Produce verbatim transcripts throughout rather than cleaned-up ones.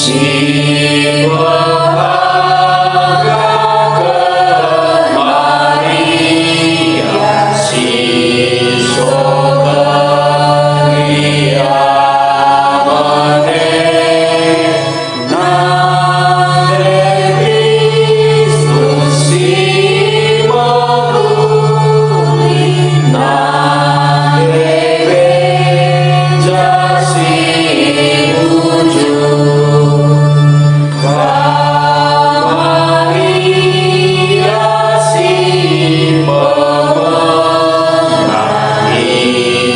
Si pehagaken Maria, si soken Ia mene, nande Kristus si mehuli, nande Gereja si bujur. Kam Maria si pemena,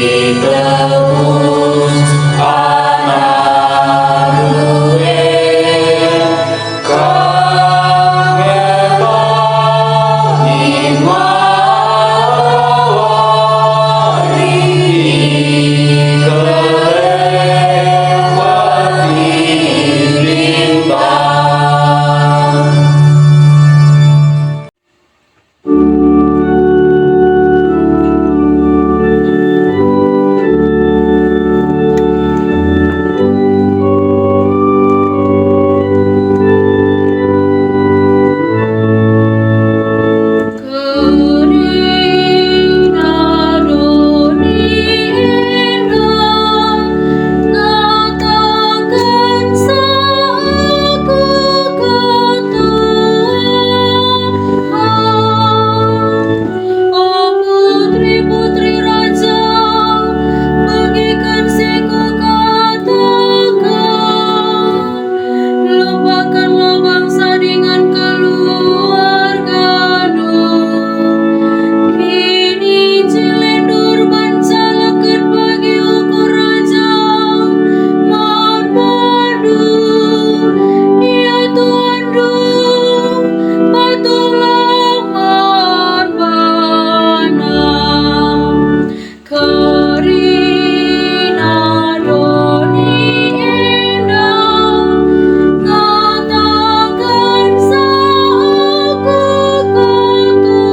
itebus anakndu e. Kam ngetah ninna wari, keleng peti bintang. Kerina doni enda ngatakenca aku kata, "O putri-putri raja, begiken si kukataken." Lupakenlah bangsa dingen keluargandu. Kinijilen durbanca leket bagi ukur raja man bandu, ia tuanndu, patuhlah man bana. Kerina doni enda ngatakenca aku kata,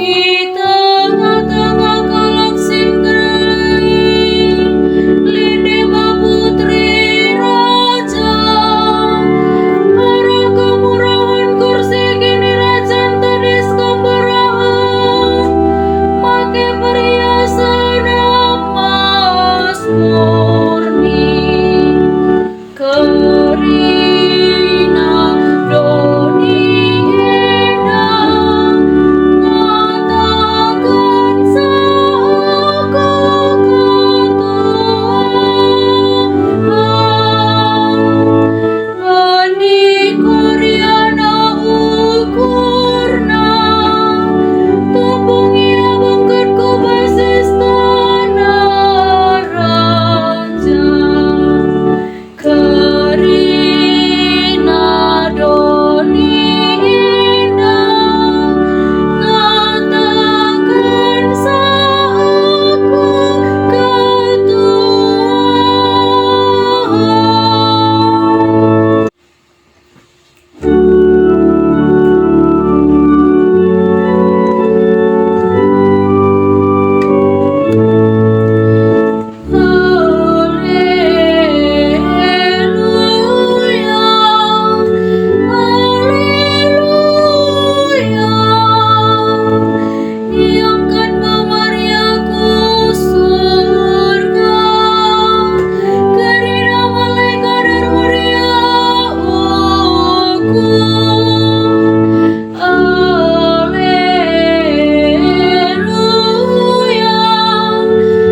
i tengah-tengah kalak si nggeluh, lit deba putri raja. Arah kemurahen kursi kinirajan tedis kam berahan, make perhiasen emas murni. Kerina doni enda ngatakenca aku kata, "Andi koriana ukurna, tupung ia bengket ku bas istana raja." Kerina doni enda ngatakenca aku kata. Haleluya, haleluya. Iangkat me Maria ku surga, kerina malaikat ermeriah ukur. Haleluya,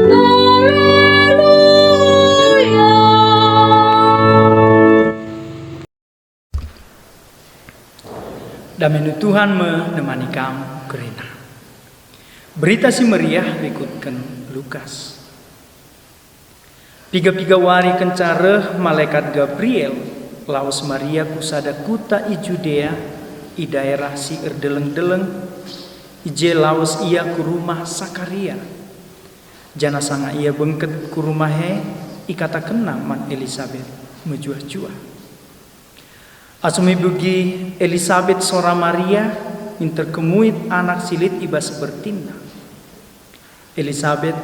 haleluya. Dame Tuhan me nemani kam kerina. Berita Si Meriah rikutken Lukas. Piga-piga wari kenca reh malekat Gabriel, lawes Maria ku sada kuta i Judea, i daerah si erdeleng-deleng. I je lawes ia ku rumah Sakaria. Janah sanga ia bengket ku rumah e, ikatakenna man Elisabet mejuah-juah. Asum ibegi Elisabet sora Maria, minter kemuit anak si lit i bas bertinna. Elisabet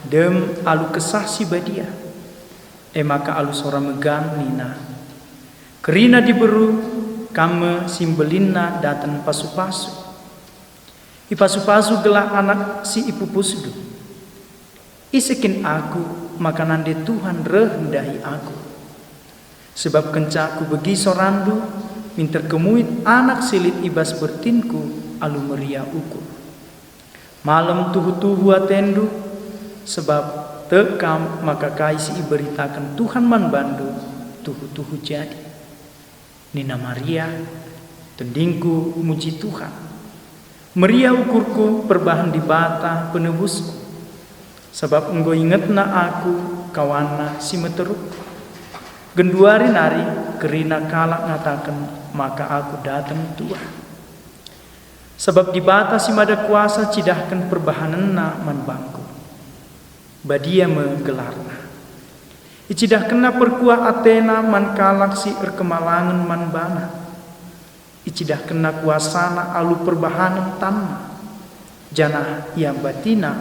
dem alu Kesah Si Badia, E maka alu sora megang nina, "Kerina diberu, kam me si mbelinna daten pasu-pasu. Ipasu-pasu gelah anak si ipupusndu. Ise kin aku maka nande Tuhan reh ndahi aku? Sebab kenca kubegi sorandu, minter kemuit anak si lit i bas bertinku alu meriah ukur. Malem tuhu-tuhu atendu, sebab tek kam maka kai si iberitaken Tuhan man bandu tuhu-tuhu jadi." Nina Maria, "Tendingku muji Tuhan. Meriah ukurku perbahan Dibata Penebusku, sabap enggo ingetNa aku kawanNa si meteruk. Genduari nari kerina kalak ngataken maka aku daten tuah. Sabap Dibata si Mada Kuasa cidahken perbahanenNa man bangku. Badia me gelarNa. IcidahkenNa perkuah ateNa man kalak si erkemalangen man baNa. IcidahkenNa kuasaNa alu perbahanen tanNa, janah iambatiNa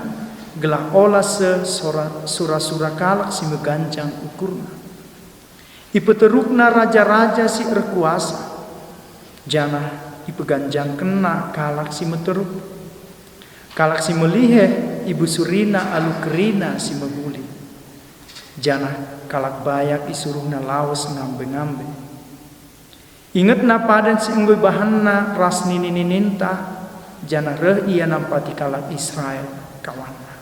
gelah ola seh sora-, sura-sura kalak si meganjang ukurNa. IpeterukNa raja-raja si erkuasa, janah ipeganjangkenNa kalak si meteruk. Kalak si melihe ibusurina alu kerina si mehuli, janah kalak bayak isuruhNa lawes ngambe-ngambe. Ingetna padan si enggo ibahanNa ras nini-nininta, janah reh Ia nampati kalak Israel kawanNa.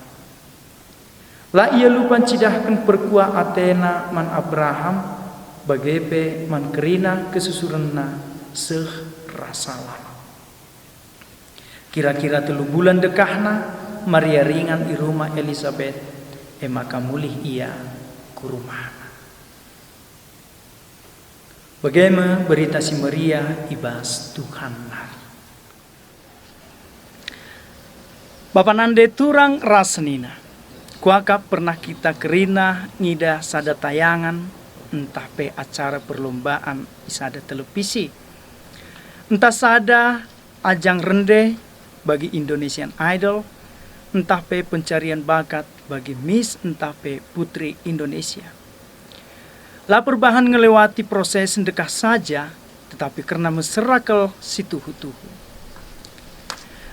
La Ia lupa ncidahken perkuah ateNa man Abraham, bage pe man kerina kesusurenna seh rasa lalap. Kira-kira telu bulan dekahna, Maria ringan i rumah Elisabet, e maka mulih ia ku rumahna. Bage me berita si meriah i bas Tuhan nari. Bapa nande turang ras senina, kuakap pernah kita kerina ngidah sada tayangan ntah pe acara perlombaan i sada televisi, ntah sada ajang rende bagi Indonesian Idol, ntah pe pencarian bakat bagi Miss ntah pe Putri Indonesia. La perbahan ngelewati proses ndekah saja, tetapi kerna mesera kal si tuhu-tuhu.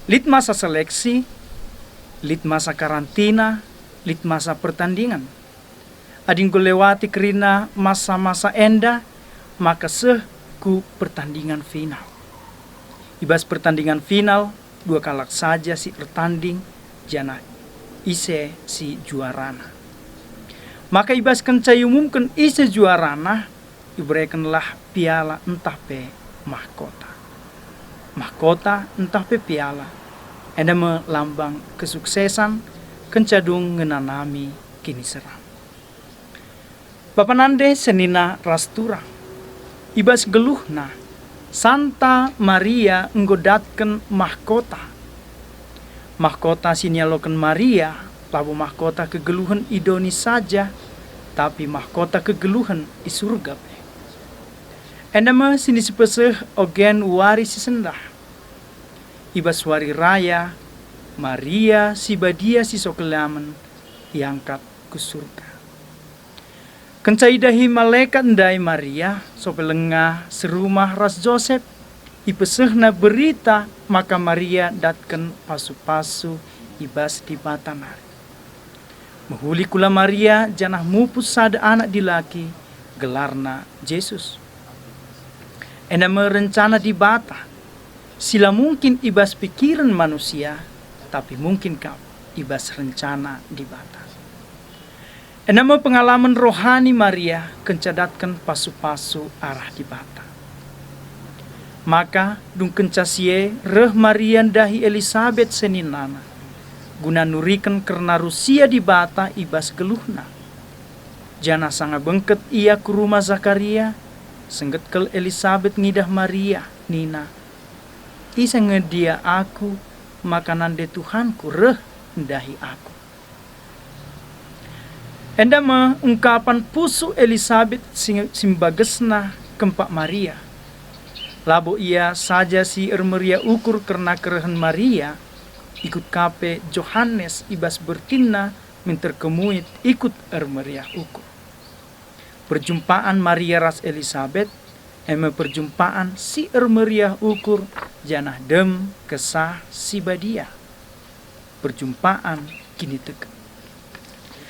Lit masa seleksi, lit masa karantina, lit masa pertandingan. Adi enggo lewati kerina masa-masa enda, maka seh ku pertandingan final. I bas pertandingan final, dua kalak saja si ertanding, janah ise si juarana. Maka i bas kenca iumumken ise juarana, iberekenlah piala ntah pe mahkota. Mahkota ntah pe piala, enda me lambang kesuksesan kenca dung ngenanami kiniseran. Bapa nande senina ras turang, i bas geluhna, Santa Maria enggo datken mahkota. Mahkota si nialoken Maria labo mahkota kegeluhen i doni saja, tapi mahkota kegeluhen i Surga pe. Enda me si nisipeseh ogen wari si sendah. I bas wari raya, Maria si badia si sokelamen iangkat ku Surga. Kenca idahi malekat ndai Maria, sope lengah serumah ras Josep, ipesehna berita maka Maria datken pasu-pasu i bas Dibata nari. Mehuli kula Maria janah mupus sada anak dilaki, gelarna Jesus. Enda me rencana Dibata, si la mungkin i bas pikiren manusia, tapi mungkin kap i bas rencana Dibata. Enda me pengalamen rohani Maria kenca datken pasu-pasu arah Dibata. Maka, dung kenca si e, reh Maria ndahi Elisabet seninana, guna nuriken kerna rusia Dibata i bas geluhna. Janah sanga bengket ia ku rumah Zakaria, sengget kal Elisabet ngidah Maria, nina, "Ise nge dia aku, maka nande Tuhanku reh ndahi aku?" Enda me ungkapan pusuh Elisabet si, si mbagesna kempak Maria. Labo ia saja si ermeriah ukur kerna kerehen Maria, ikut ka pe Johanes i bas bertinna minter kemuit ikut ermeriah ukur. Perjumpaan Maria ras Elisabet e me perjumpaan si ermeriah ukur janah dem Kesah Si Badia. Perjumpaan kiniteken.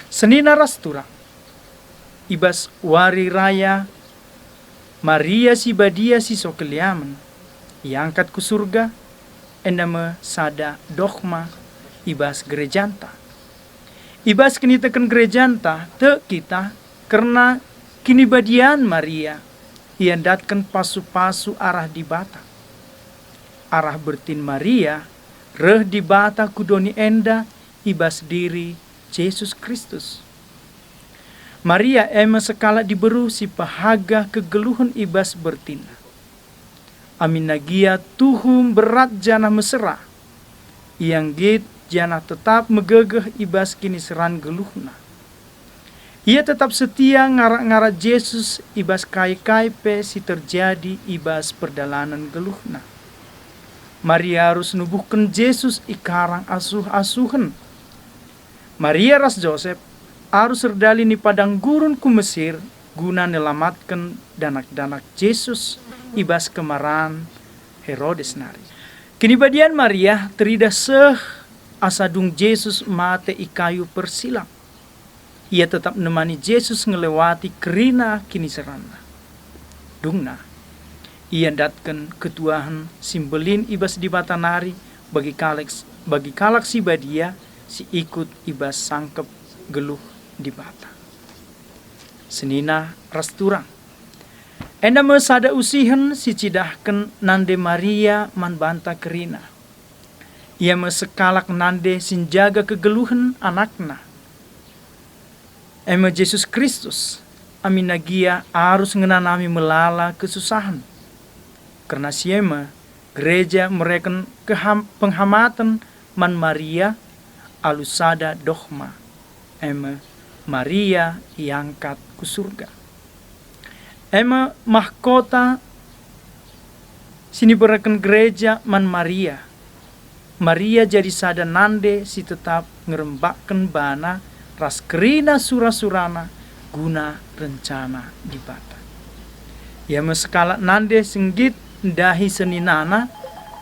Senina ras turang, i bas wari raya Maria Si Badia si so keliamen, iangkat ku Surga, enda me sada dogma i bas gerejanta. I bas kiniteken gerejanta, tek kita kerna kinibadian Maria, iandatken pasu-pasu arah Dibata. Arah bertin Maria, reh Dibata ku doni enda i bas diri Jesus Kristus. Maria e me sekalak diberu si pehaga kegeluhen i bas bertinna. Aminna gia tuhu mberat janah mesera. Ia nggit janah tetap megegeh i bas kiniseran geluhna. Ia tetap setia ngarak-ngarak Jesus i bas kai-kai pe si terjadi i bas perdalanen geluhna. Maria arus nubuhken Jesus i karang asuh-asuhen. Maria ras Josep arus erdalin i padang gurun ku Mesir guna nelamatken danak-danak Jesus i bas kemaran Herodes nari. Kinibadian Maria teridah seh asa dung Jesus mate i kayu persilang. Ia tetap nemani Jesus ngelewati kerina kiniseranna. Dungna, ia ndatken ketuahen si mbelin i bas Dibata nari bagi kalak, bagi kalak si badia si ikut i bas sangkep geluh Dibata. Senina ras turang. Enda me sada usihen si cidahken nande Maria man banta kerina. Ia me sekalak nande si njaga kegeluhen anakna, e me Jesus Kristus, aminna gia arus ngenanami melala kesusahen. Kerna si e me, gereja mereken keham-, penghamaten man Maria alu sada dogma, e me, Maria iangkat ku Surga. E me mahkota si nibereken gereja man Maria. Maria jadi sada nande si tetap ngerembakken bana ras kerina sura-surana guna rencana Dibata. Ia me sekalak nande si nggit ndahi seninana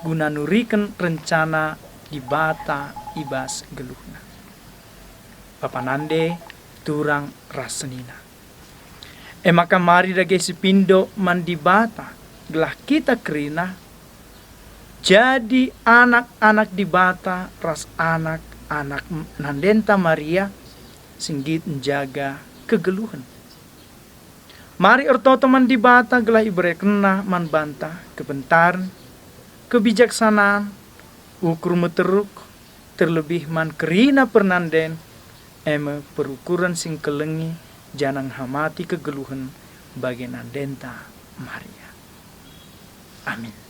guna nuriken rencana Dibata i bas geluhna. Bapa nande, turang ras senina. E maka mari dage sipindo man Dibata, gelah kita kerina jadi anak-anak Dibata ras anak-anak nandenta Maria si nggit njaga kegeluhen. Mari ertoto man Dibata gelah iberekenNa man banta kebentaren, kebijaksanaan, ukur meteruk, terlebih man kerina pernanden, e me perukuren si ngkelengi janah nghamati kegeluhen bage nandenta Maria. Amin.